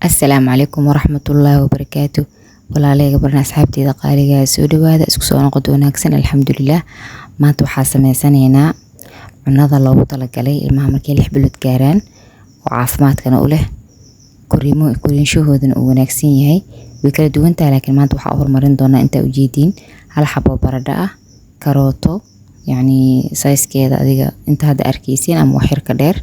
Assalaamu calaykum waraxmatullaahi wabarakaatu. Walaalahayga barna, asxaabteyda qaaliga, soo dhawaada, isku soo noqod wanaagsan. Alxamdulilah, maanta waxaa sameysanaynaa cunada loogu talagalay ilmaha markay 6 bilood gaaraan oo caafimaadkana u leh, koriimo koriinshahoodana uu wanaagsan yahay. Way kala duwan tahay, laakiin maanta waxaa u horumarin doonaa intaa ujeediin hal xabo baradho ah, karooto, yacni sizekeeda adiga inta hadda arkeysiin ama wax yar ka dheer,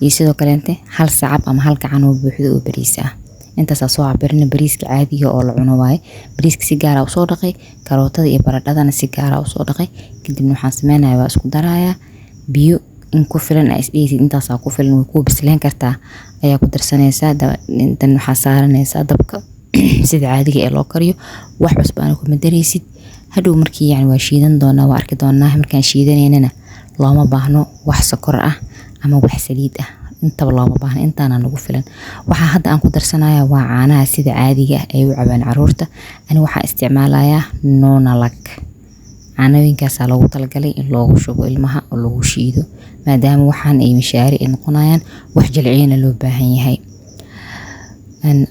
iyo sidoo kaleente hal sacab ama hal gacan oo buuxdo oo bariis ah. Intaasaa soo cabirina. Bariiska caadiga oo la cuno waaye. Bariiska si gaar ah usoo dhaqay, karootada iyo baradhadana si gaar ah usoo dhaqay. Kadibna waxaan sameynayaa waa isku darayaa. Biyo in ku filan aa isdhehaysid intaasaa ku filan, way kuu bisleen kartaa, ayaa ku darsanaysaa. Dan waxaa saaranaysaa dabka sida caadiga ee loo kariyo. Wax cusub aana kuma daraysid. Hadhow markii yani waa shiidan doonaa, waa arki doonaa. Markaan shiidanaynana looma baahno wax sokor ah ama wax saliid ah, intaba looma baahno, intaana nagu filan. Waxaa hadda aan ku darsanaya waa caanaha sida caadiga ah ay u cabaan caruurta. Ani waxaa isticmaalayaa Nonalac. Caanooyinkaasaa loogu talagalay in loogu shubo ilmaha oo lagu shiido, maadaama waxaan ay mishaari ay noqonayaan, wax jilciyana loo baahan yahay.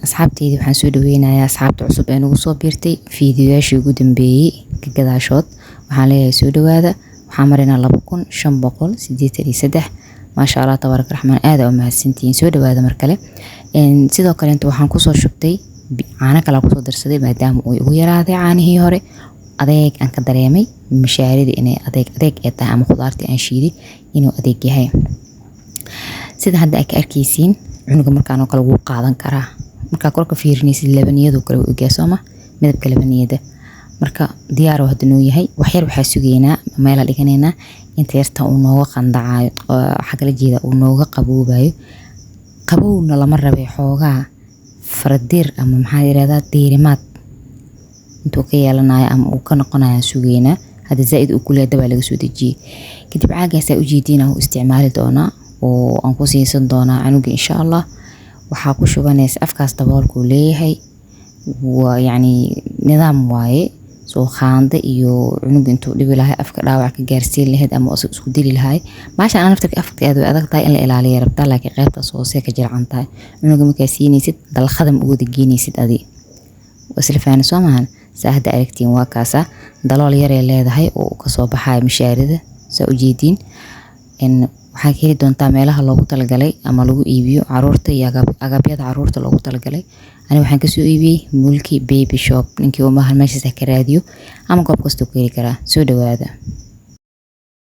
Asxaabteyda waxaan soo dhaweynayaa, asxaabta cusub ee nagu soo biirtay fiidiyoyaashii ugu dambeeyey ka gadaashood, waxaan leeyahay soo dhawaada. Waxaan maraynaa 2583. Maasha Allah, tabaaraka raxmaan, aad aa u mahadsantihiin. Soo dhawaada mar kale. Sidoo kaleeto waxaan kusoo shubtay caano kale kusoo darsaday, maadaama uu igu yaraaday caanihii hore, adeeg aan ka dareemay mishaarida inay adeeg adeeg ay tahay ama khudaartii aan shiiday inuu adeeg yahay. Sida hadda aad ka arkeysiin, cunuga markaan oo kale wuu qaadan karaa. Markaa korka fiirinaysid labaniyadu kale wuu egyaa, sooma midabka labaniyada? Marka diyaar hadda noo yahay. Waxyar waxaa sugaynaa, meela dhiganaynaa inta yarta uu nooga qandacayo, waxaa kala jeeda uu nooga qaboobayo. Qabowna lama rabay, xoogaa faradiir ama maxaa yirahdaa diirimaad intuu ka yeelanayo ama uu ka noqonayo sugeynaa. Hadda zaaid uu kuleh, dabaa laga soo dejiyey. Kadib caagaasaa ujeediin aan u isticmaali doonaa oo aan ku siisan doonaa canuga, insha Allah. Waxaa ku shubanaysa afkaas, daboolkuu leeyahay, waa yacni nidaam waaye. Soo qaanda iyo cunuga intuu dhibi lahay, afka dhaawac ka gaarsiin lahayd ama isku dili lahay. Maasha Allah, naftarka afka aad way adag tahay in la ilaaliyo rabtaa, laakiin qaybtaas hoose ka jilcan tahay. Cunuga markaa siinaysid, dalqada ma u wada geynaysid adi. Isla fahan, soo maahan? Saa hadda aragtiin, waa kaasa dalool yaree leedahay oo kasoo baxayo mishaarida, saa ujeediin. Waxaa ka heli doontaa meelaha loogu talagalay ama lagu iibiyo caruurta iyo agabyada caruurta loogu talagalay. Ani waxaan kasoo iibiyey Mulki Baby Shop. Ninkii u baahan meeshaas ha ka raadiyo ama goob kastuu ka heli karaa. Soo dhawaada.